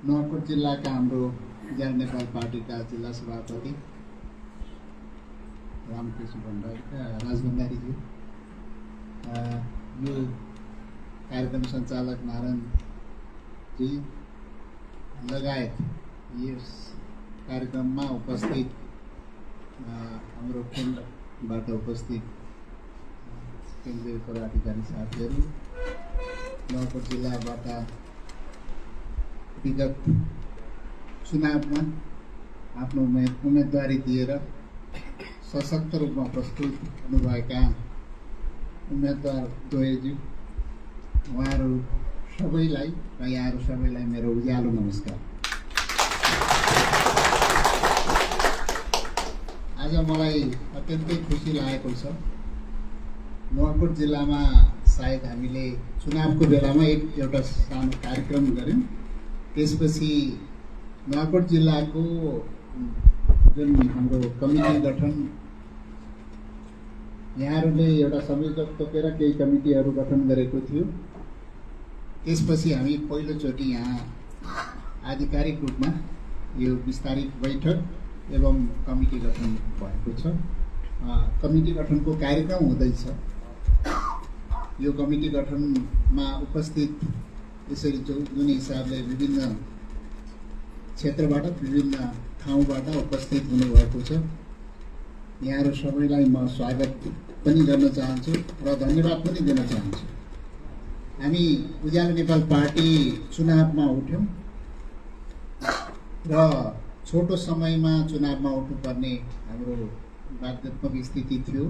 नुवाकोट जिल्लाका हाम्रो उज्यालो नेपाल पार्टीका जिल्ला सभापति रामकृष्ण राजभण्डारीज्यू, यो कार्यक्रम सञ्चालक नारायणजी लगायत यस कार्यक्रममा उपस्थित हाम्रो केन्द्रबाट उपस्थित केन्द्रीय पदाधिकारी साथीहरू, नुवाकोट जिल्लाबाट विगत चुनावमा आफ्नो उम्मेदवारी दिएर सशक्त रूपमा प्रस्तुत हुनुभएका उम्मेदवार द्वयज्यू, उहाँहरू सबैलाई र यहाँहरू सबैलाई मेरो उज्यालो नमस्कार। आज मलाई अत्यन्तै खुसी लागेको छ। नुवाकोट जिल्लामा सायद हामीले चुनावको बेलामा एउटा सानो कार्यक्रम गऱ्यौँ। त्यसपछि नुवाकोट जिल्लाको जुन हाम्रो कमिटी गठन, यहाँहरूले एउटा संयोजक तोकेर केही कमिटीहरू गठन गरेको थियो। त्यसपछि हामी पहिलोचोटि यहाँ आधिकारिक रूपमा यो विस्तारित बैठक एवं कमिटी गठन भएको छ। कमिटी गठनको कार्यक्रम हुँदैछ। यो कमिटी गठनमा उपस्थित यसरी जुन हिसाबले विभिन्न क्षेत्रबाट विभिन्न ठाउँबाट उपस्थित हुनुभएको छ, यहाँहरू सबैलाई म स्वागत पनि गर्न चाहन्छु र धन्यवाद पनि दिन चाहन्छु। हामी उज्यालो नेपाल पार्टी चुनावमा उठ्यौँ र छोटो समयमा चुनावमा उठ्नुपर्ने हाम्रो बाध्यात्मक स्थिति थियो।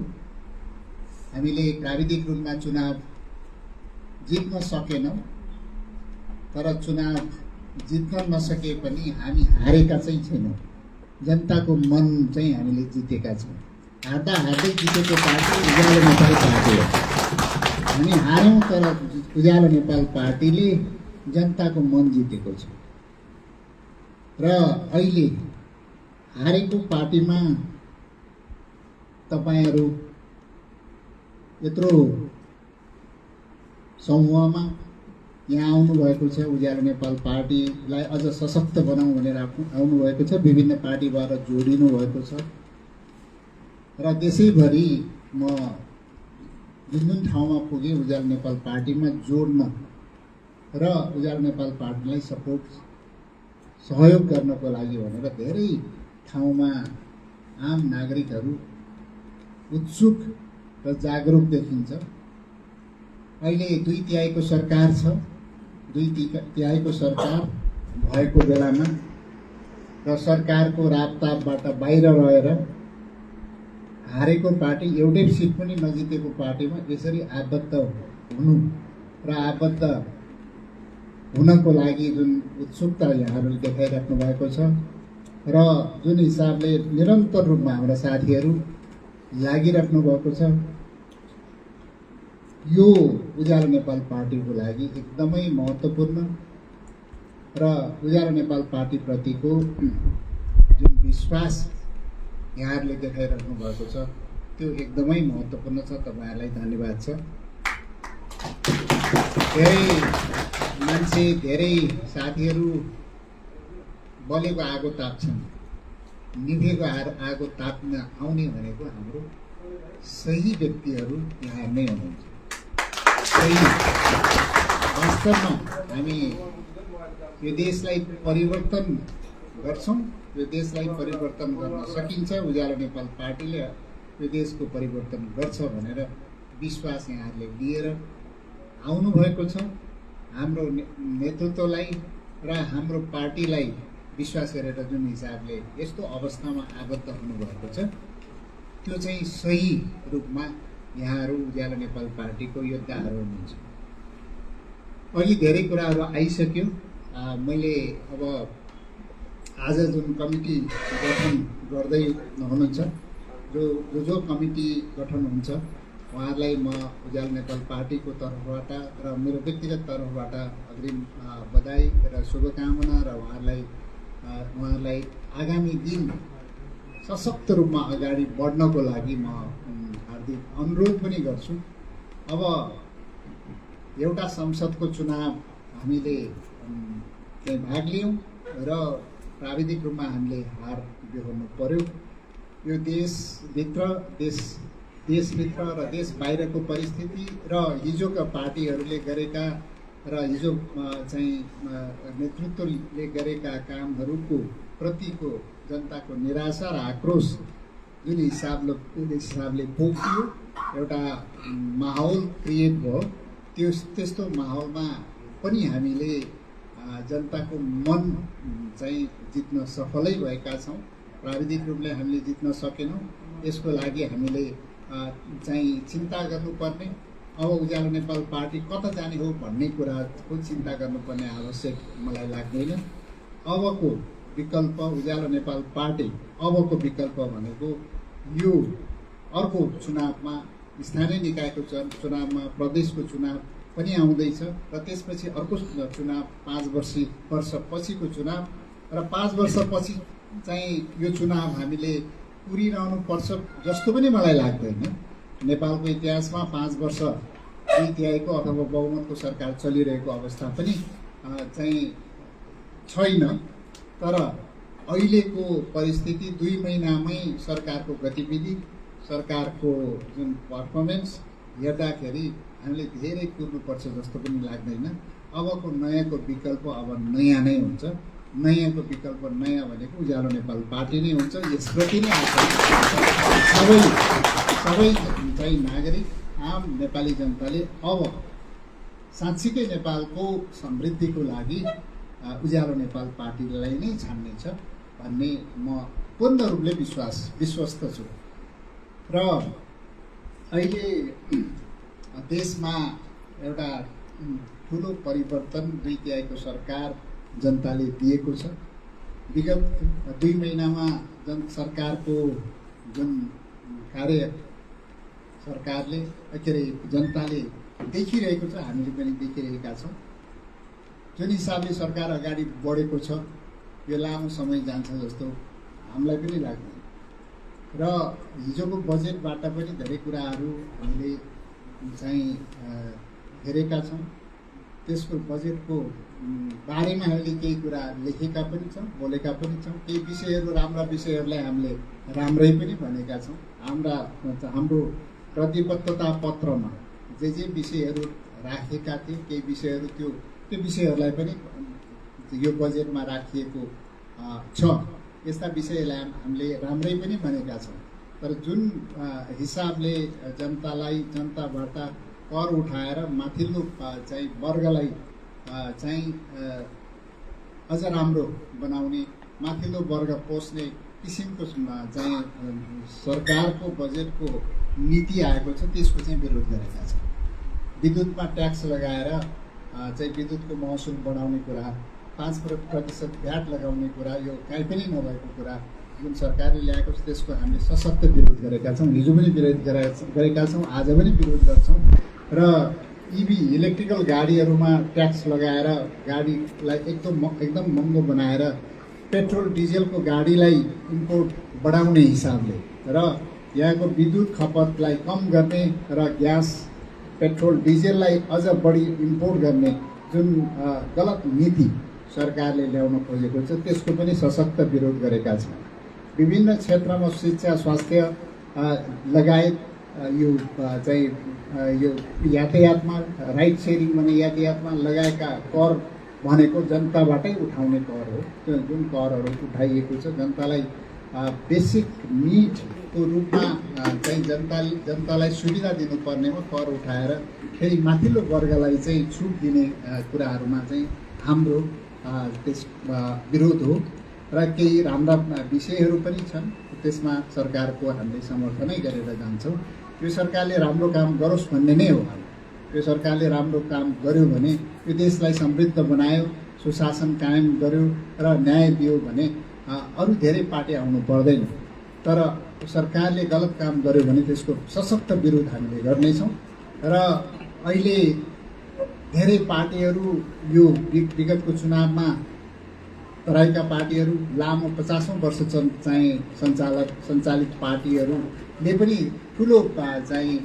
हामीले प्राविधिक रूपमा चुनाव जित्न सकेनौँ, तर चुनाव जित्न नसके पनि हामी हारेका चाहिँ छैनौँ। जनताको मन चाहिँ हामीले जितेका छौँ। हार्दा हार्दै जितेको पार्टी उज्यालो नेपाल पार्टी हो। हामी हार्यौँ, तर उज्यालो नेपाल पार्टीले जनताको मन जितेको छ। र अहिले हारेको पार्टीमा तपाईँहरू यत्रो समूहमा यहाँ आउनुभएको छ। उज्यालो नेपाल पार्टीलाई अझ सशक्त बनाउँ भनेर आउनुभएको छ। विभिन्न पार्टीबाट जोडिनु भएको छ र देशैभरि म जुन जुन ठाउँमा पुगेँ उज्यालो नेपाल पार्टीमा जोड्न र उज्यालो नेपाल पार्टीलाई सहयोग गर्नको लागि भनेर धेरै ठाउँमा आम नागरिकहरू उत्सुक र जागरुक देखिन्छ। अहिले 2/3 सरकार छ। 2/3 सरकार भएको बेलामा र सरकारको रापतापबाट बाहिर रहेर हारेको पार्टी, एउटै सिट पनि नजितेको पार्टीमा यसरी आबद्ध हुनु र आबद्ध हुनको लागि जुन उत्सुकता यहाँहरूले देखाइराख्नु भएको छ र जुन हिसाबले निरन्तर रूपमा हाम्रा साथीहरू लागिराख्नु भएको छ, यो उज्यालो नेपाल पार्टीको लागि एकदमै महत्त्वपूर्ण र उज्यालो नेपाल पार्टीप्रतिको जुन विश्वास यहाँहरूले देखाइराख्नु भएको छ त्यो एकदमै महत्त्वपूर्ण छ। तपाईँहरूलाई धन्यवाद छ। धेरै मान्छे, धेरै साथीहरू बलेको आगो ताप्छन्, निभेको आगो ताप्न आउने भनेको हाम्रो सही व्यक्तिहरू यहाँ नै हुनुहुन्छ। वास्तवमा हामी यो देशलाई परिवर्तन गर्छौँ। यो देशलाई परिवर्तन गर्न सकिन्छ। उज्यालो नेपाल पार्टीले यो देशको परिवर्तन गर्छ भनेर विश्वास यहाँहरूले लिएर आउनुभएको छ। हाम्रो नेतृत्वलाई र हाम्रो पार्टीलाई विश्वास गरेर जुन हिसाबले यस्तो अवस्थामा आबद्ध हुनुभएको छ, त्यो चाहिँ सही रूपमा यहाँहरू उज्यालो नेपाल पार्टीको योद्धाहरू हुनुहुन्छ। अहिले धेरै कुराहरू आइसक्यो। मैले अब आज जुन कमिटी गठन गर्दै हुनुहुन्छ, जो कमिटी गठन हुन्छ, उहाँहरूलाई म उज्यालो नेपाल पार्टीको तर्फबाट र मेरो व्यक्तिगत तर्फबाट अग्रिम बधाई र शुभकामना र उहाँहरूलाई आगामी दिन सशक्त रूपमा अगाडि बढ्नको लागि म हार्दिक अनुरोध पनि गर्छु। अब एउटा संसदको चुनाव हामीले चाहिँ भाग लियौँ र प्राविधिक रूपमा हामीले हार बेहोर्नु पर्यो। यो देशभित्र देशभित्र र देश बाहिरको परिस्थिति र हिजोका पार्टीहरूले गरेका र हिजो चाहिँ नेतृत्वले गरेका कामहरूको प्रतिको जनताको निराशा र आक्रोश जुन हिसाबले पोखियो, एउटा माहौल क्रिएट भयो। त्यस्तो माहौलमा पनि हामीले जनताको मन चाहिँ जित्न सफलै भएका छौँ। प्राविधिक रूपले हामीले जित्न सकेनौँ। यसको लागि हामीले चाहिँ चिन्ता गर्नुपर्ने, अब उज्यालो नेपाल पार्टी कता जाने हो भन्ने कुराको चिन्ता गर्नुपर्ने आवश्यक मलाई लाग्दैन। अबको विकल्प उज्यालो नेपाल पार्टी, अबको विकल्प भनेको यो अर्को चुनावमा, स्थानीय निकायको चुनावमा, प्रदेशको चुनाव पनि आउँदैछ र त्यसपछि अर्को चुनाव 5 वर्षपछिको चुनाव र 5 वर्षपछि चाहिँ यो चुनाव हामीले पुरिरहनु पर्छ जस्तो पनि मलाई लाग्दैन। नेपालको इतिहासमा 5 वर्ष 2 तिहाईको अथवा बहुमतको सरकार चलिरहेको अवस्था पनि चाहिँ छैन। तर अहिलेको परिस्थिति 2 महिनामै सरकारको गतिविधि, सरकारको जुन पर्फर्मेन्स हेर्दाखेरि हामीले धेरै कुर्नुपर्छ जस्तो पनि लाग्दैन। अबको नयाँको विकल्प अब नयाँ नै हुन्छ। नयाँको विकल्प नयाँ भनेको उज्यालो नेपाल पार्टी नै हुन्छ। यसप्रति नै सबै चाहिँ नागरिक, आम नेपाली जनताले अब साँच्चीकै नेपालको समृद्धिको लागि उज्यालो नेपाल पार्टीलाई नै छान्नेछ भन्ने म पूर्ण रूपले विश्वस्त छु। र अहिले देशमा एउटा ठुलो परिवर्तन 2 तिहाईको सरकार जनताले दिएको छ। विगत 2 महिनामा सरकारको जुन कार्य सरकारले जनताले देखिरहेको छ, हामीले पनि देखिरहेका छौँ। जुन हिसाबले सरकार अगाडि बढेको छ, यो लामो समय जान्छ जस्तो हामीलाई पनि लाग्दैन। र हिजोको बजेटबाट पनि धेरै कुराहरू हामीले चाहिँ हेरेका छौँ। त्यसको बजेटको बारेमा हामीले केही कुरा लेखेका पनि छौँ, बोलेका पनि छौँ। केही विषयहरू, राम्रा विषयहरूलाई हामीले राम्रै पनि भनेका छौँ। हाम्रो प्रतिबद्धता पत्रमा जे विषयहरू राखेका थिए, केही विषयहरू त्यो विषयहरूलाई पनि यो बजेटमा राखिएको छ। यस्ता विषयलाई हामीले राम्रै पनि भनेका छौँ। तर जुन हिसाबले जनताबाट कर उठाएर माथिल्लो चाहिँ वर्गलाई चाहिँ अझ राम्रो बनाउने, माथिल्लो वर्ग पोस्ने किसिमको चाहिँ सरकारको बजेटको नीति आएको छ, त्यसको चाहिँ विरोध गरेका छौँ। विद्युतमा ट्याक्स लगाएर चाहिँ विद्युतको महसुल बढाउने कुरा, 5% भ्याट लगाउने कुरा, यो काहीँ पनि नभएको कुरा जुन सरकारले ल्याएको छ त्यसको हामीले सशक्त विरोध गरेका छौँ। हिजो पनि विरोध गरेका छौँ, आज पनि विरोध गर्छौँ। र इभी इलेक्ट्रिकल गाडीहरूमा ट्याक्स लगाएर गाडीलाई एकदम महँगो बनाएर पेट्रोल डिजेलको गाडीलाई इम्पोर्ट बढाउने हिसाबले र यहाँको विद्युत खपतलाई कम गर्ने र ग्यास पेट्रोल डिजेललाई अझ बढी इम्पोर्ट गर्ने जुन गलत नीति सरकारले ल्याउन खोजेको छ त्यसको पनि सशक्त विरोध गरेका छौँ। विभिन्न क्षेत्रमा शिक्षा, स्वास्थ्य लगायत यो चाहिँ यो यातायातमा राइट सेयरिङ भन्ने यातायातमा लगाएका कर भनेको जनताबाटै उठाउने कर हो। त्यो जुन करहरू उठाइएको छ जनतालाई बेसिक निडको रूपमा चाहिँ जनतालाई सुविधा दिनुपर्नेमा कर उठाएर फेरि माथिल्लो वर्गलाई चाहिँ छुट दिने कुराहरूमा चाहिँ हाम्रो त्यस विरोध हो। र केही राम्रा विषयहरू पनि छन्, त्यसमा सरकारको हामीले समर्थनै गरेर जान्छौँ। यो सरकारले राम्रो काम गरोस् भन्ने नै हो। यो सरकारले राम्रो काम गर्यो भने यो देशलाई समृद्ध बनायो, सुशासन कायम गर्यो र न्याय दियो भने अरू धेरै पार्टी आउनु पर्दैन। तर सरकारले गलत काम गर्यो भने त्यसको सशक्त विरोध हामीले गर्नेछौँ। र अहिले धेरै पार्टीहरू यो विगतको चुनावमा रहेका पार्टीहरू, लामो 50औं वर्ष चाहिँ सञ्चालित पार्टीहरूले पनि ठुलो चाहिँ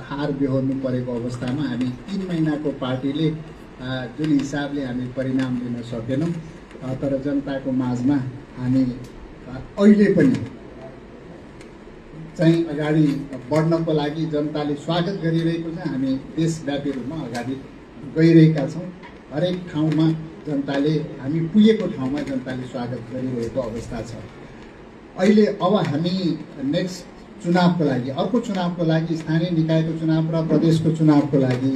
हार बेहोर्नु परेको अवस्थामा हामी 3 महिनाको पार्टीले जुन हिसाबले हामी परिणाम दिन सकेनौँ, तर जनताको माझमा हामी अहिले पनि चाहिँ अगाडि बढ्नको लागि जनताले स्वागत गरिरहेको छ। हामी देशव्यापी रूपमा अगाडि गइरहेका छौँ। हरेक ठाउँमा जनताले, हामी पुगेको ठाउँमा जनताले स्वागत गरिरहेको अवस्था छ। अहिले अब हामी नेक्स्ट चुनावको लागि, अर्को चुनावको लागि, स्थानीय निकायको चुनाव र प्रदेशको चुनावको लागि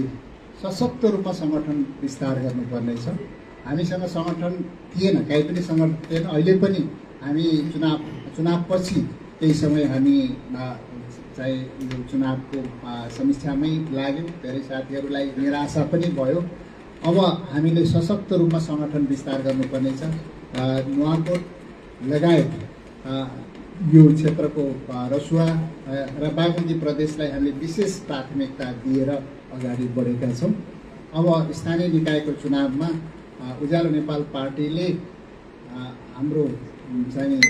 सशक्त रूपमा सङ्गठन विस्तार गर्नुपर्नेछ। हामीसँग सङ्गठन थिएन, कहीँ पनि सङ्गठन थिएन। अहिले पनि हामी चुनावपछि केही समय हामी चाहिँ यो चुनावको समीक्षामै लाग्यौँ। धेरै साथीहरूलाई निराशा पनि भयो। अब हामीले सशक्त रूपमा सङ्गठन विस्तार गर्नुपर्नेछ। नुवाकोट लगायत यो क्षेत्रको रसुवा र बागमती प्रदेशलाई हामीले विशेष प्राथमिकता दिएर अगाडि बढेका छौँ। अब स्थानीय निकायको चुनावमा उज्यालो नेपाल पार्टीले हाम्रो चाहिँ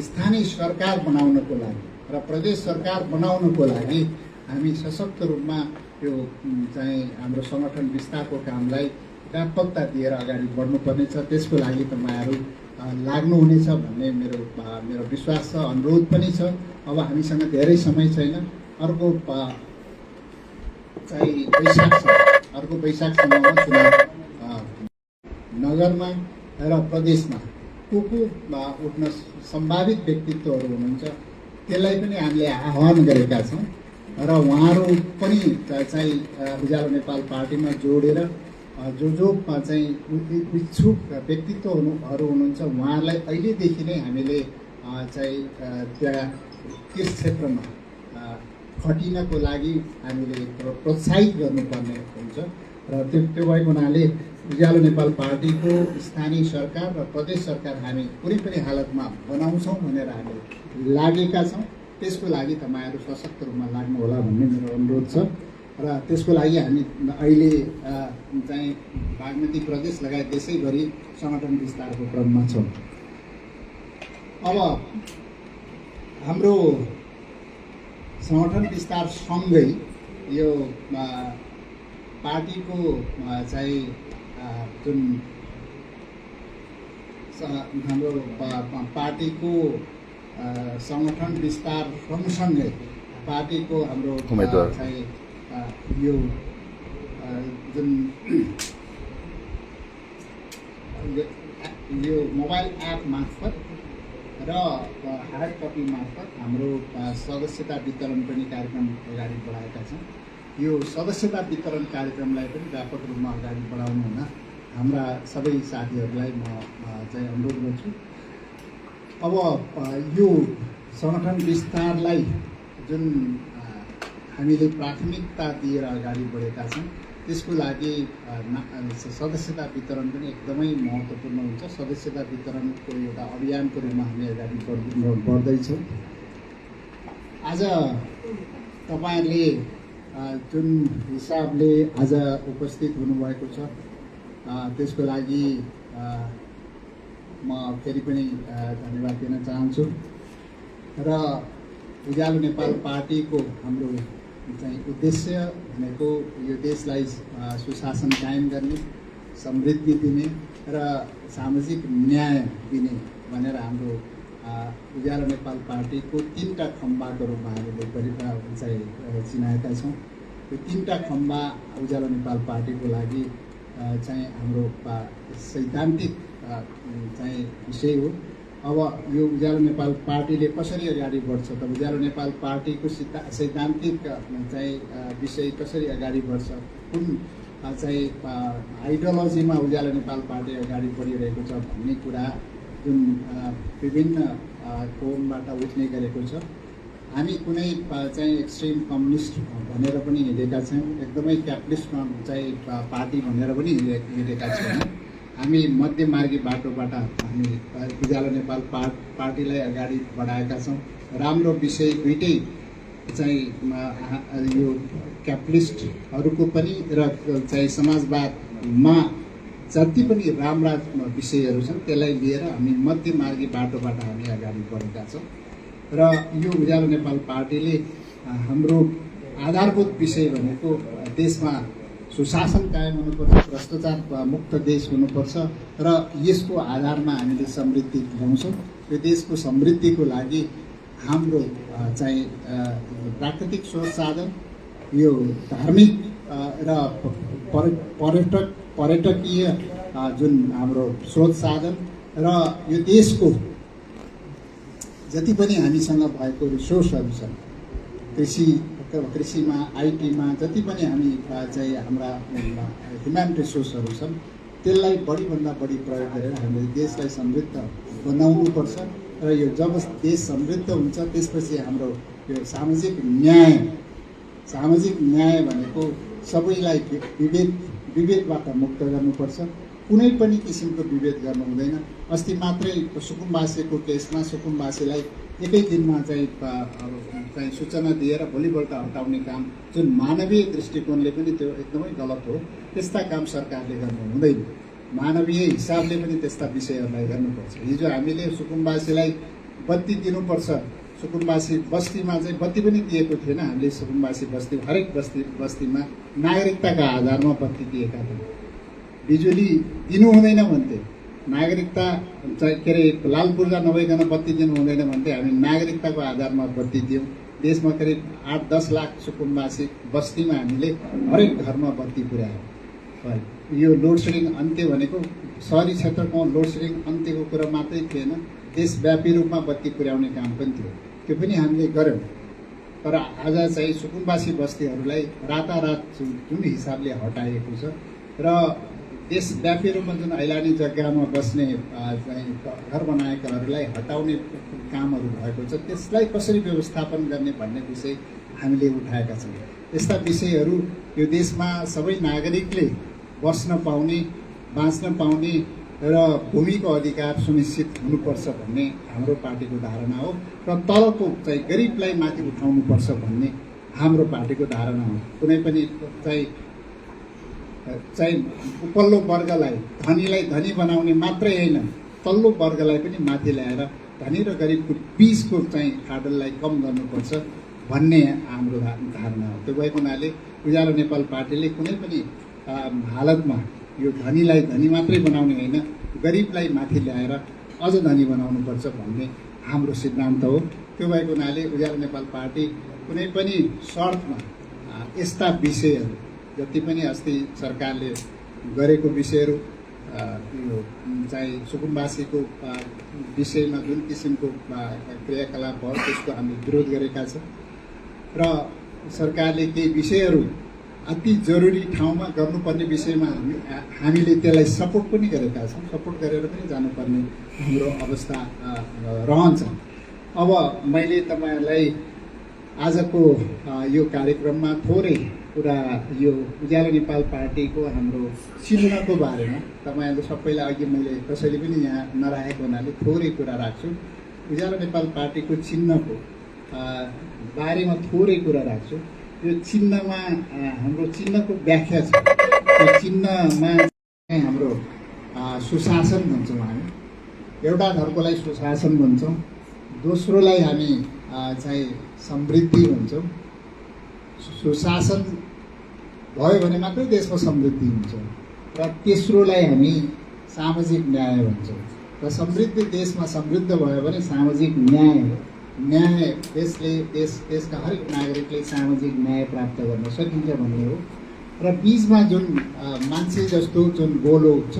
स्थानीय सरकार बनाउनको लागि र प्रदेश सरकार बनाउनको लागि हामी सशक्त रूपमा यो चाहिँ हाम्रो सङ्गठन विस्तारको कामलाई व्यापकता दिएर अगाडि बढ्नुपर्नेछ। त्यसको लागि तपाईँहरू लाग्नुहुनेछ भन्ने मेरो विश्वास छ, अनुरोध पनि छ। अब हामीसँग धेरै समय छैन। अर्को चाहिँ वैशाखसम्ममा चुनाव नगरमा र प्रदेशमा को उठ्न सम्भावित व्यक्तित्वहरू हुनुहुन्छ, त्यसलाई पनि हामीले आह्वान गरेका छौँ र उहाँहरू पनि चाहिँ उज्यालो नेपाल पार्टीमा जोडेर जो चाहिँ इच्छुक व्यक्तित्वहरू हुनुहुन्छ उहाँहरूलाई अहिलेदेखि नै हामीले चाहिँ त्यस क्षेत्रमा खटिनको लागि हामीले प्रोत्साहित गर्नुपर्ने हुन्छ। र त्यो भएको हुनाले उज्यालो नेपाल पार्टीको स्थानीय सरकार र प्रदेश सरकार हामी कुनै पनि हालतमा बनाउँछौँ भनेर हामी लागेका छौँ। त्यसको लागि तपाईँहरू सशक्त रूपमा लाग्नुहोला भन्ने मेरो अनुरोध छ। र त्यसको लागि हामी अहिले चाहिँ बागमती प्रदेश लगायत देशैभरि सङ्गठन विस्तारको क्रममा छौँ। अब हाम्रो सङ्गठन विस्तार सँगै यो पार्टीको चाहिँ जुन हाम्रो पार्टीको सङ्गठन विस्तार सँगसँगै पार्टीको हाम्रो चाहिँ यो जुन यो मोबाइल एप मार्फत र हार्ड कपी मार्फत हाम्रो सदस्यता वितरण पनि कार्यक्रम अगाडि बढाएका छौँ। यो सदस्यता वितरण कार्यक्रमलाई पनि व्यापक रूपमा अगाडि बढाउनु हुन हाम्रा सबै साथीहरूलाई म चाहिँ अनुरोध गर्छु। अब यो सङ्गठन विस्तारलाई जुन हामीले प्राथमिकता दिएर अगाडि बढेका छौँ, त्यसको लागि सदस्यता वितरण पनि एकदमै महत्त्वपूर्ण हुन्छ। सदस्यता वितरणको एउटा अभियानको रूपमा हामी अगाडि बढ्दैछौँ। आज तपाईँहरूले जुन हिसाबले आज उपस्थित हुनुभएको छ त्यसको लागि म फेरि पनि धन्यवाद दिन चाहन्छु। र उज्यालो नेपाल पार्टीको हाम्रो चाहिँ उद्देश्य भनेको यो देशलाई सुशासन कायम गर्ने, समृद्धि दिने र सामाजिक न्याय दिने भनेर हाम्रो उज्यालो नेपाल पार्टीको 3टा खम्बाको रूपमा हामीले चाहिँ चिनाएका छौँ। यो 3टा खम्बा उज्यालो नेपाल पार्टीको लागि चाहिँ हाम्रो सैद्धान्तिक चाहिँ विषय हो। अब यो उज्यालो नेपाल पार्टीले कसरी अगाडि बढ्छ त उज्यालो नेपाल पार्टीको सैद्धान्तिक चाहिँ विषय कसरी अगाडि बढ्छ, कुन चाहिँ आइडियोलोजीमा उज्यालो नेपाल पार्टी अगाडि बढिरहेको छ भन्ने कुरा जुन विभिन्न कोणबाट उठ्ने गरेको छ। हामी कुनै चाहिँ एक्सट्रिम कम्युनिस्ट भनेर पनि हिँडेका छौँ, एकदमै क्यापिटलिस्ट चाहिँ पार्टी भनेर पनि हिँडेका छौँ। हामी मध्यमार्गी बाटोबाट हामी उज्यालो नेपाल पार्टीलाई अगाडि बढाएका छौँ। राम्रो विषय दुइटै चाहिँ यो क्यापिटलिस्टहरूको पनि र चाहिँ समाजवादमा जति पनि राम्रा विषयहरू छन् त्यसलाई लिएर हामी मध्यमार्गी बाटोबाट हामी अगाडि बढेका छौँ। र यो उज्यालो नेपाल पार्टीले हाम्रो आधारभूत विषय भनेको देशमा सुशासन कायम हुनुपर्छ, भ्रष्टाचार मुक्त देश हुनुपर्छ र यसको आधारमा हामीले समृद्धि ल्याउँछौँ। यो देशको समृद्धिको लागि हाम्रो चाहिँ प्राकृतिक स्रोत साधन, यो धार्मिक र पर्यटकीय जुन हाम्रो स्रोत साधन र यो देशको जति पनि हामीसँग भएको रिसोर्सहरू छन्, कृषिमा, आइटीमा जति पनि हामी चाहिँ हाम्रा ह्युमन रिसोर्सहरू छन्, त्यसलाई बढीभन्दा बढी प्रयोग गरेर हामीले देशलाई समृद्ध बनाउनुपर्छ। र यो जब देश समृद्ध हुन्छ त्यसपछि हाम्रो यो सामाजिक न्याय भनेको सबैलाई विभेदबाट मुक्त गर्नुपर्छ। कुनै पनि किसिमको विभेद गर्नु हुँदैन। अस्ति मात्रै सुकुम्बासीको केसमा सुकुम्बासीलाई एकै दिनमा चाहिँ सूचना दिएर भोलिपल्ट हटाउने काम जुन मानवीय दृष्टिकोणले पनि त्यो एकदमै गलत हो। त्यस्ता काम सरकारले गर्नु हुँदैन। मानवीय हिसाबले पनि त्यस्ता विषयहरूलाई गर्नुपर्छ। हिजो हामीले सुकुम्बासीलाई बत्ती दिनुपर्छ, सुकुम्बासी बस्तीमा चाहिँ बत्ती पनि दिएको थिएन। हामीले सुकुम्बासी बस्ती हरेक बस्तीमा नागरिकताका आधारमा बत्ती दिएका थियौँ। बिजुली दिनु हुँदैन भन्थे, नागरिकता चाहिँ के अरे लाल पूर्जा नभइकन बत्ती दिनु हुँदैन भन्थे। हामी नागरिकताको आधारमा बत्ती दियौँ। देशमा करिब 8-10 लाख सुकुम्बासी बस्तीमा हामीले हरेक घरमा बत्ती पुर्यायौँ। यो लोड सेडिङ अन्त्य भनेको सहरी क्षेत्रको लोड सेडिङ अन्त्यको कुरा मात्रै थिएन, देशव्यापी रूपमा बत्ती पुर्याउने काम पनि थियो। त्यो पनि हामीले गऱ्यौँ। तर आज चाहिँ सुकुम्बासी बस्तीहरूलाई रातारात जुन हिसाबले हटाइएको छ र देशव्यापी रूपमा जुन ऐलानी जग्गामा बस्ने चाहिँ घर बनाएकाहरूलाई हटाउने कामहरू भएको छ, त्यसलाई कसरी व्यवस्थापन गर्ने भन्ने विषय हामीले उठाएका छौँ। यस्ता विषयहरू यो देशमा सबै नागरिकले बस्न पाउने, बाँच्न पाउने र भूमिको अधिकार सुनिश्चित हुनुपर्छ भन्ने हाम्रो पार्टीको धारणा हो। र तलको चाहिँ गरिबलाई माथि उठाउनुपर्छ भन्ने हाम्रो पार्टीको धारणा हो। कुनै पनि चाहिँ उपल्लो वर्गलाई, धनीलाई धनी बनाउने मात्रै होइन, तल्लो वर्गलाई पनि माथि ल्याएर धनी र गरिबको बीचको चाहिँ खाडललाई कम गर्नुपर्छ भन्ने हाम्रो धारणा हो। त्यो भएको हुनाले उज्यालो नेपाल पार्टीले कुनै पनि हालतमा यो धनीलाई धनी मात्रै बनाउने होइन, गरिबलाई माथि ल्याएर अझ धनी बनाउनुपर्छ भन्ने हाम्रो सिद्धान्त हो। त्यो भएको हुनाले उज्यालो नेपाल पार्टी कुनै पनि शर्तमा यस्ता विषयहरू जति पनि अस्ति सरकारले गरेको विषयहरू यो चाहिँ सुकुम्बासीको विषयमा जुन किसिमको क्रियाकलाप भयो त्यसको हामीले विरोध गरेका छौँ। र सरकारले केही विषयहरू अति जरुरी ठाउँमा गर्नुपर्ने विषयमा हामीले त्यसलाई सपोर्ट पनि गरेका छौँ। सपोर्ट गरेर पनि जानुपर्ने हाम्रो अवस्था रहन्छ। अब मैले तपाईँहरूलाई आजको यो कार्यक्रममा थोरै कुरा यो उज्यालो नेपाल पार्टीको हाम्रो चिह्नको बारेमा तपाईँहरू सबैलाई अघि मैले कसैले पनि यहाँ नराखेको हुनाले थोरै कुरा राख्छु। उज्यालो नेपाल पार्टीको चिह्नको बारेमा थोरै कुरा राख्छु। यो चिह्नमा हाम्रो चिह्नको व्याख्या छ। त्यो चिह्नमा हाम्रो सुशासन भन्छौँ हामी। एउटा धर्कोलाई सुशासन भन्छौँ, दोस्रोलाई हामी चाहिँ समृद्धि भन्छौँ। सुशासन भयो भने मात्रै देशको समृद्धि हुन्छ। र तेस्रोलाई हामी सामाजिक न्याय भन्छौँ। र समृद्ध देशमा समृद्ध भयो भने सामाजिक न्याय हो। न्याय देशका हरेक नागरिकले सामाजिक न्याय प्राप्त गर्न सकिन्छ भन्ने हो। र बिचमा जुन मान्छे जस्तो जुन गोलो छ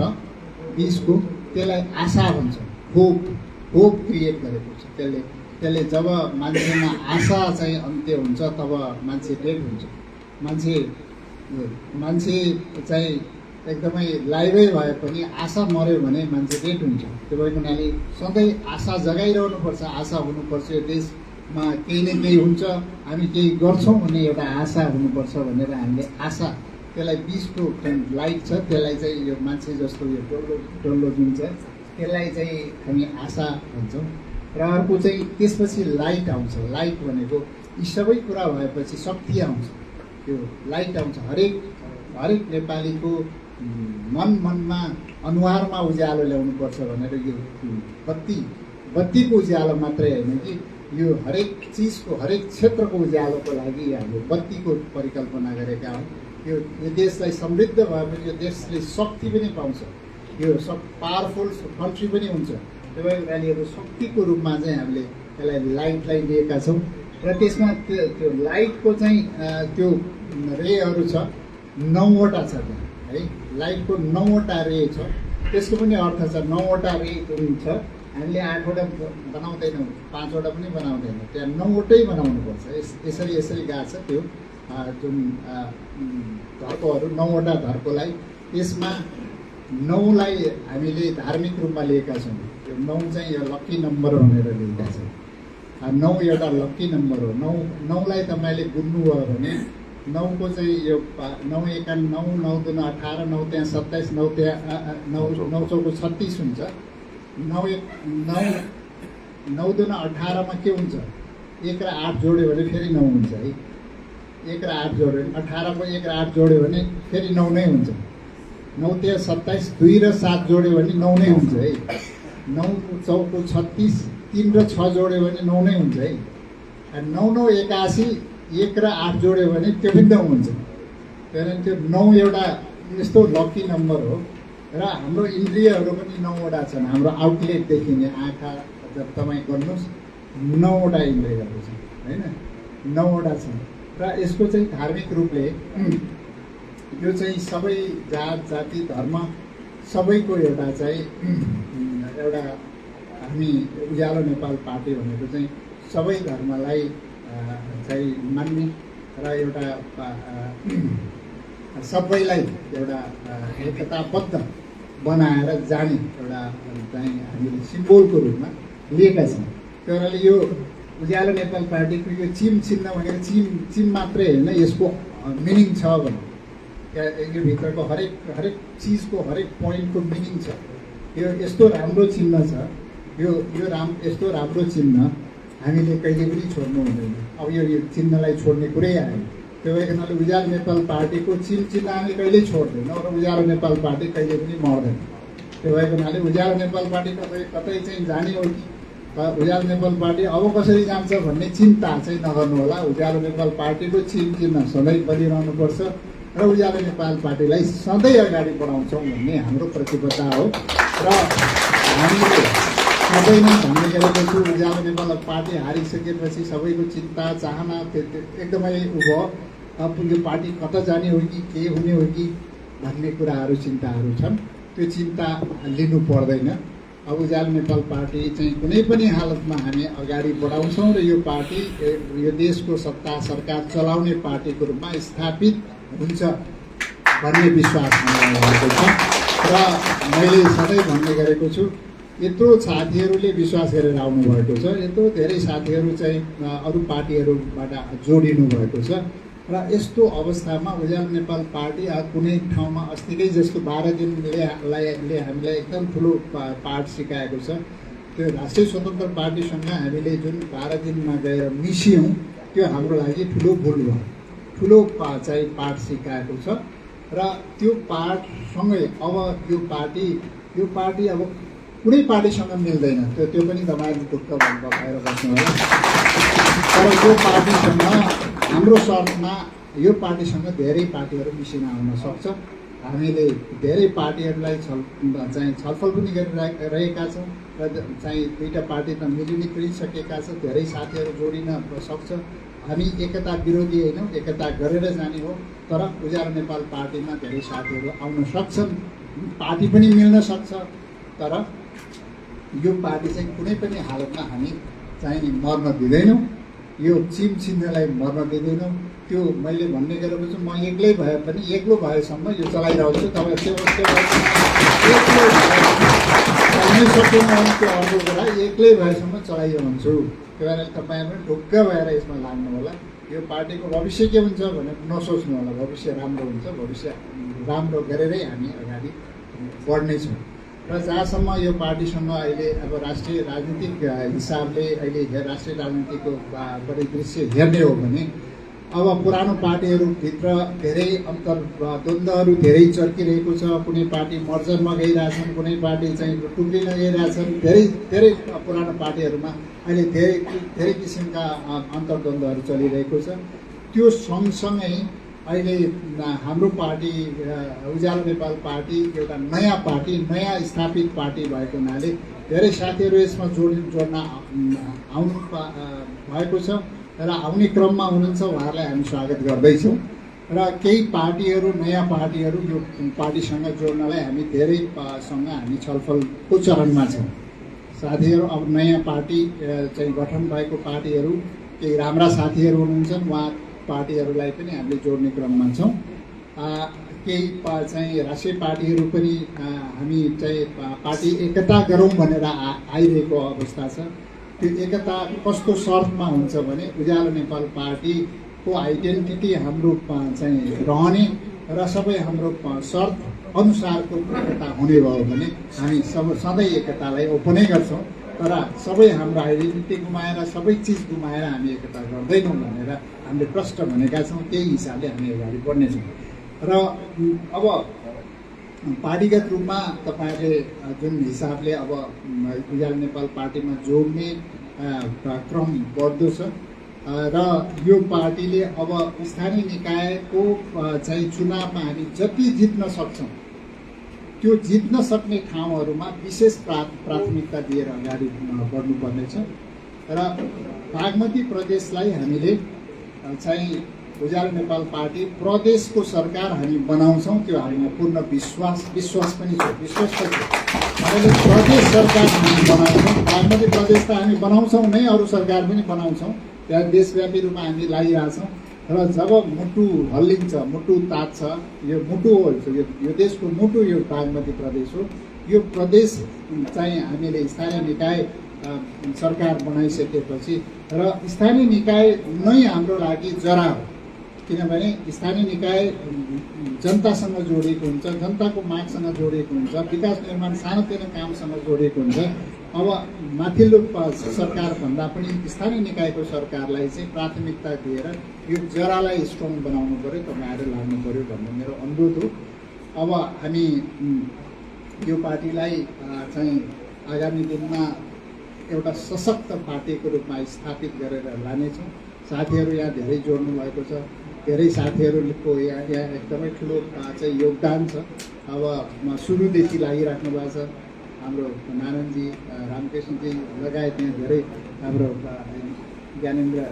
बिचको, त्यसलाई आशा भन्छ। होप क्रिएट गरेको छ त्यसले। जब मान्छेमा आशा चाहिँ अन्त्य हुन्छ तब मान्छे डेड हुन्छ। मान्छे चाहिँ एकदमै लाइभै भए पनि आशा मर्यो भने मान्छे डेड हुन्छ। त्यो भएको हुनाले सधैँ आशा जगाइरहनुपर्छ, आशा हुनुपर्छ। यो देशमा केही न केही हुन्छ, हामी केही गर्छौँ भन्ने एउटा आशा हुनुपर्छ भनेर हामीले आशा, त्यसलाई बिचको लाइट छ त्यसलाई चाहिँ यो मान्छे जस्तो यो डल्लो जुन छ त्यसलाई चाहिँ हामी आशा भन्छौँ। र अर्को चाहिँ त्यसपछि लाइट आउँछ। लाइट भनेको यी सबै कुरा भएपछि शक्ति आउँछ, त्यो लाइट आउँछ। हरेक नेपालीको मनमा अनुहारमा उज्यालो ल्याउनुपर्छ भनेर यो बत्तीको उज्यालो मात्रै होइन कि यो हरेक चिजको, हरेक क्षेत्रको उज्यालोको लागि हामीले बत्तीको परिकल्पना गरेका हौँ। यो देशलाई समृद्ध भएपछि यो देशले शक्ति पनि पाउँछ, यो पावरफुल कन्ट्री पनि हुन्छ। त्यही भएर अहिले अब शक्तिको रूपमा चाहिँ हामीले यसलाई लाइटलाई लिएका छौँ र त्यसमा त्यो लाइटको चाहिँ त्यो रेहरू छ 9वटा छ त्यहाँ है। लाइटको 9वटा रे छ, त्यसको पनि अर्थ छ 9वटा रे हुन्छ। हामीले 8वटा बनाउँदैनौँ, 5वटा पनि बनाउँदैनौँ, त्यहाँ 9वटै बनाउनुपर्छ। यसरी यसरी गएको छ त्यो जुन धर्कोहरू 9वटा धर्कोलाई। यसमा 9लाई हामीले धार्मिक रूपमा लिएका छौँ। त्यो 9 चाहिँ यो लक्की नम्बर भनेर लिएका छौँ। 9 एउटा लक्की नम्बर हो। 9लाई तपाईँले बुझ्नुभयो भने 9को चाहिँ यो 9 एका 9, 9 दुना 18, 9 त्यहाँ 27, 9 त्यहाँ 9 चौको 36 हुन्छ। 9 दुना 18मा के हुन्छ? 1 र 8 जोड्यो भने फेरि 9 हुन्छ है। 1 र 8 जोड्यो भने 18 को 1 र 8 जोड्यो भने फेरि 9 नै हुन्छ। 9 त्यहाँ 27, 2 र 7 जोड्यो भने 9 नै हुन्छ है। 9 चौको 36, 3 र 6 जोड्यो भने 9 नै हुन्छ है। 9 9 81, 1 र 8 जोड्यो भने त्यो पनि 9 हुन्छ। त्यही भएर त्यो 9 एउटा यस्तो लकी नम्बर हो। र हाम्रो इन्द्रियहरू पनि 9वटा छन्। हाम्रो आउटलेट देखिने आँखा जब तपाईँ गर्नुहोस् 9वटा इन्द्रियहरू छन् होइन, 9वटा छन्। र यसको चाहिँ धार्मिक रूपले यो चाहिँ सबै जात जाति धर्म सबैको एउटा चाहिँ एउटा हामी उज्यालो नेपाल पार्टी भनेको चाहिँ सबै धर्मलाई चाहिँ मान्ने र एउटा सबैलाई एउटा एकताबद्ध बनाएर जाने एउटा चाहिँ हामीले सिम्बोलको रूपमा लिएका छौँ। त्यही कारणले यो उज्यालो नेपाल पार्टीको यो चिम चिन्ह भनेको चिम मात्रै होइन, यसको मिनिङ छ भने यो भित्रको हरेक चिजको हरेक पोइन्टको मिनिङ छ। यो यस्तो राम्रो चिन्ह छ, यो यस्तो राम्रो चिन्ह हामीले कहिले पनि छोड्नु हुँदैन। अब यो चिन्हलाई छोड्ने कुरै आयो। त्यो भएर हुनाले उज्यालो नेपाल पार्टीको चिन्ह हामी कहिल्यै छोड्दैनौँ र उज्यालो नेपाल पार्टी कहिले पनि मर्दैन। त्यो भएको हुनाले उज्यालो नेपाल पार्टी कतै चाहिँ जाने हो कि उज्यालो नेपाल पार्टी अब कसरी जान्छ भन्ने चिन्ता चाहिँ नगर्नु होला। उज्यालो नेपाल पार्टीको चिन्ह सधैँ बलिरहनुपर्छ र उज्यालो नेपाल पार्टीलाई सधैँ अगाडि बढाउँछौँ भन्ने हाम्रो प्रतिबद्धता हो। र हामीले सबैमा भन्ने गरेको छु, उज्यालो नेपाल पार्टी हारिसकेपछि सबैको चिन्ता चाहना एकदमै उभो। अब यो पार्टी कता जाने हो कि के हुने हो कि भन्ने कुराहरू चिन्ताहरू छन्। त्यो चिन्ता लिनु पर्दैन। अब उज्यालो नेपाल पार्टी चाहिँ कुनै पनि हालतमा हामी अगाडि बढाउँछौँ र यो पार्टी यो देशको सत्ता सरकार चलाउने पार्टीको रूपमा स्थापित हुन्छ भन्ने विश्वास मलाई रहेको छ। र मैले सधैँ भन्ने गरेको छु, यत्रो साथीहरूले विश्वास गरेर आउनुभएको छ, यत्रो धेरै साथीहरू चाहिँ अरू पार्टीहरूबाट जोडिनु भएको छ। र यस्तो अवस्थामा उज्यालो नेपाल पार्टी कुनै ठाउँमा अस्तिकै जस्तो 12 दिनले हामीलाई एकदम ठुलो पाठ सिकाएको छ। त्यो राष्ट्रिय स्वतन्त्र पार्टीसँग हामीले जुन 12 दिनमा गएर मिसियौँ त्यो हाम्रो लागि ठुलो भुल भयो, ठुलो चाहिँ पाठ सिकाएको छ। र त्यो पाठसँगै अब यो पार्टी अब कुनै पार्टीसँग मिल्दैन। त्यो पनि तपाईँहरू ढुक्क भएर बस्नु होला। तर यो पार्टीसँग हाम्रो शर्तमा यो पार्टीसँग धेरै पार्टीहरू मिसिन आउन सक्छ। हामीले धेरै पार्टीहरूलाई चाहिँ छलफल पनि गरिरहेका छौँ र चाहिँ दुईवटा पार्टी त मिलि पनि सकेका छ। धेरै साथीहरू जोडिन सक्छ। हामी एकता विरोधी होइनौँ, एकता गरेर जाने हो। तर उज्यालो नेपाल पार्टीमा धेरै साथीहरू आउन सक्छन्, पार्टी पनि मिल्न सक्छ। तर यो पार्टी चाहिँ कुनै पनि हालतमा हामी चाहिँ मर्न दिँदैनौँ, यो चिन्हलाई मर्न दिँदैनौँ। त्यो मैले भन्ने गरेको छु, म एक्लै भए पनि एक्लो भएसम्म यो चलाइरहन्छु। तपाईँ त्यो सक्दैन भने त्यो अर्को कुरा, एक्लै भएसम्म चलाइरहन्छु। त्यो भएर तपाईँ पनि ढुक्क भएर यसमा लाग्नु होला। यो पार्टीको भविष्य के हुन्छ भनेर नसोच्नु होला। भविष्य राम्रो हुन्छ, भविष्य राम्रो गरेरै हामी अगाडि बढ्नेछौँ। र जहाँसम्म यो पार्टीसँग अहिले अब राष्ट्रिय राजनीतिक हिसाबले अहिले राष्ट्रिय राजनीतिको परिदृश्य हेर्ने हो भने अब पुरानो पार्टीहरूभित्र धेरै द्वन्द्वहरू धेरै चर्किरहेको छ। कुनै पार्टी मर्जरमा गइरहेछन्, कुनै पार्टी चाहिँ टुक्रिन गइरहेछन्। धेरै पुरानो पार्टीहरूमा अहिले धेरै किसिमका अन्तर्द्वन्द्वहरू चलिरहेको छ। त्यो सँगसँगै अहिले हाम्रो पार्टी उज्यालो नेपाल पार्टी एउटा नयाँ पार्टी, नयाँ स्थापित पार्टी भएको हुनाले धेरै साथीहरू यसमा जोड्न आउनु भएको छ र आउने क्रममा हुनुहुन्छ। उहाँहरूलाई हामी स्वागत गर्दैछौँ र केही पार्टीहरू, नयाँ पार्टीहरू यो पार्टीसँग जोड्नलाई हामी धेरैसँग हामी छलफलको चरणमा छौँ। साथीहरू अब नयाँ पार्टी चाहिँ गठन भएको पार्टीहरू केही राम्रा साथीहरू हुनुहुन्छ, उहाँ पार्टीहरूलाई पनि हामीले जोड्ने क्रममा छौँ। केही चाहिँ राष्ट्रिय पार्टीहरू पनि हामी चाहिँ पार्टी एकता गरौँ भनेर आइरहेको अवस्था छ। त्यो एकता कस्तो शर्तमा हुन्छ भने उज्यालो नेपाल पार्टीको आइडेन्टिटी हाम्रो चाहिँ रहने र सबै हाम्रो शर्त अनुसारको एकता हुने भयो भने हामी सधैँ एकतालाई ओपनै गर्छौँ। तर सबै हाम्रो आइडेन्टिटी गुमाएर, सबै चिज गुमाएर हामी एकता गर्दैनौँ भनेर हामीले प्रष्ट भनेका छौँ। त्यही हिसाबले हामी अगाडि बढ्नेछौँ। र अब पार्टीगत रूपमा तपाईँहरूले जुन हिसाबले अब उज्यालो नेपाल पार्टीमा जोड्ने क्रम बढ्दो छ र यो पार्टीले अब स्थानीय निकायको चाहिँ चुनावमा हामी जति जित्न सक्छौँ त्यो जित्न सक्ने ठाउँहरूमा विशेष प्राथमिकता दिएर अगाडि बढ्नुपर्नेछ। र बागमती प्रदेशलाई हामीले चाहिँ उज्यालो नेपाल पार्टी प्रदेशको सरकार हामी बनाउँछौँ, त्यो हामीमा पूर्ण विश्वास पनि छ। हामीले प्रदेश सरकार हामी बनाउँछौँ। बागमती प्रदेश त हामी बनाउँछौँ नै, अरू सरकार पनि बनाउँछौँ। त्यहाँ देशव्यापी रूपमा हामी लागिरहेछौँ। र जब मुटु हल्लिन्छ, मुटु तात्छ, यो मुटु हो, यो देशको मुटु यो बागमती प्रदेश हो। यो प्रदेश चाहिँ हामीले स्थानीय निकाय सरकार बनाइसकेपछि र स्थानीय निकाय नै हाम्रो लागि जरा हो, किनभने स्थानीय निकाय जनतासँग जोडिएको हुन्छ, जनताको मागसँग जोडिएको हुन्छ, विकास निर्माण सानोतिनो कामसँग जोडिएको हुन्छ। अब माथिल्लो सरकार भन्दा पनि स्थानीय निकायको सरकारलाई चाहिँ प्राथमिकता दिएर यो जरालाई स्ट्रङ बनाउनु पऱ्यो, तपाईँहरू लाग्नु पऱ्यो भन्ने मेरो अनुरोध हो। अब हामी यो पार्टीलाई चाहिँ आगामी दिनमा एउटा सशक्त पार्टीको रूपमा स्थापित गरेर लानेछौँ। साथीहरू यहाँ धेरै जोड्नु भएको छ, धेरै साथीहरूको यहाँ एकदमै ठुलो चाहिँ योगदान छ। अब सुरुदेखि लागिराख्नु भएको छ। हाम्रो नारायणजी, रामकृष्णजी लगायत यहाँ धेरै हाम्रो ज्ञानेन्द्र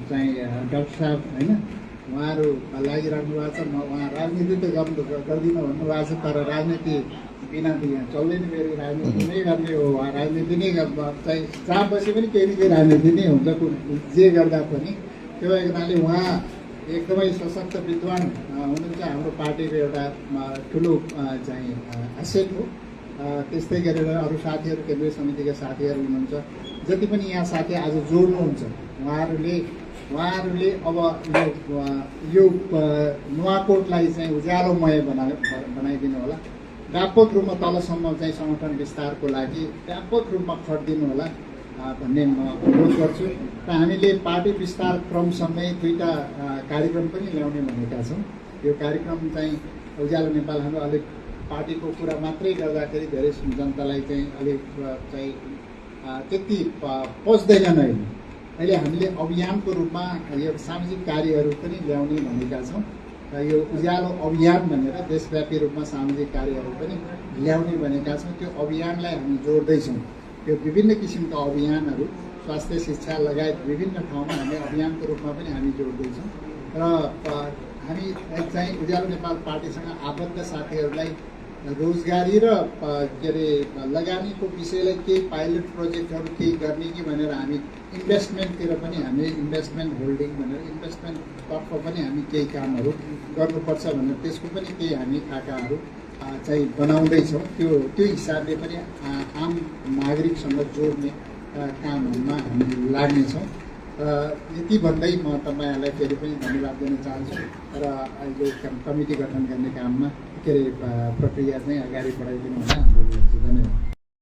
चाहिँ डाक्टर साहब होइन, उहाँहरू लागिराख्नु भएको छ। उहाँ राजनीति त गर्दिनँ भन्नुभएको छ, तर राजनीति बिना त यहाँ चल्दैन। फेरि राजनीति नै गर्ने हो, उहाँ राजनीति नै चाहिँ जहाँ बसे पनि केही न केही राजनीति नै हुन्छ, जे गर्दा पनि। त्यो भएको हुनाले उहाँ एकदमै सशक्त विद्वान हुनुहुन्छ, हाम्रो पार्टीको एउटा ठुलो चाहिँ एसेट हो। त्यस्तै गरेर अरू साथीहरू, केन्द्रीय समितिका साथीहरू हुनुहुन्छ, जति पनि यहाँ साथी आज जोड्नुहुन्छ, उहाँहरूले अब यो नुवाकोटलाई चाहिँ उज्यालोमय बनाइदिनु होला। व्यापक रूपमा तलसम्म चाहिँ सङ्गठन विस्तारको लागि व्यापक रूपमा खटिदिनु होला भन्ने म अनुरोध गर्छु। र हामीले पार्टी विस्तार क्रमसँगै दुईवटा कार्यक्रम पनि ल्याउने भनेका छौँ। यो कार्यक्रम चाहिँ उज्यालो नेपाल हाम्रो अलिक पार्टीको कुरा मात्रै गर्दाखेरि धेरै जनतालाई चाहिँ अलिक चाहिँ त्यति पस्दैनन्। अहिले हामीले अभियानको रूपमा यो सामाजिक कार्यहरू पनि ल्याउने भनेका छौँ। र यो उज्यालो अभियान भनेर देशव्यापी रूपमा सामाजिक कार्यहरू पनि ल्याउने भनेका छौँ। त्यो अभियानलाई हामी जोड्दैछौँ। त्यो विभिन्न किसिमका अभियानहरू, स्वास्थ्य, शिक्षा लगायत विभिन्न ठाउँमा हामी अभियानको रूपमा पनि हामी जोड्दैछौँ। र हामी चाहिँ उज्यालो नेपाल पार्टीसँग आबद्ध साथीहरूलाई रोजगारी र के अरे लगानीको विषयलाई केही पाइलट प्रोजेक्टहरू केही गर्ने कि भनेर हामी इन्भेस्टमेन्टतिर पनि हामी इन्भेस्टमेन्ट होल्डिङ भनेर इन्भेस्टमेन्टतर्फ पनि हामी केही कामहरू गर्नुपर्छ भनेर त्यसको पनि केही हामी खाकाहरू चाहिँ बनाउँदैछौँ। त्यो हिसाबले पनि आम नागरिकसँग जोड्ने कामहरूमा हामी लाग्नेछौँ। यति भन्दै म तपाईँहरूलाई फेरि पनि धन्यवाद दिन चाहन्छु र अहिले कमिटी गठन गर्ने काममा के अरे प्रक्रिया चाहिँ अगाडि बढाइदिनु होला। धन्यवाद।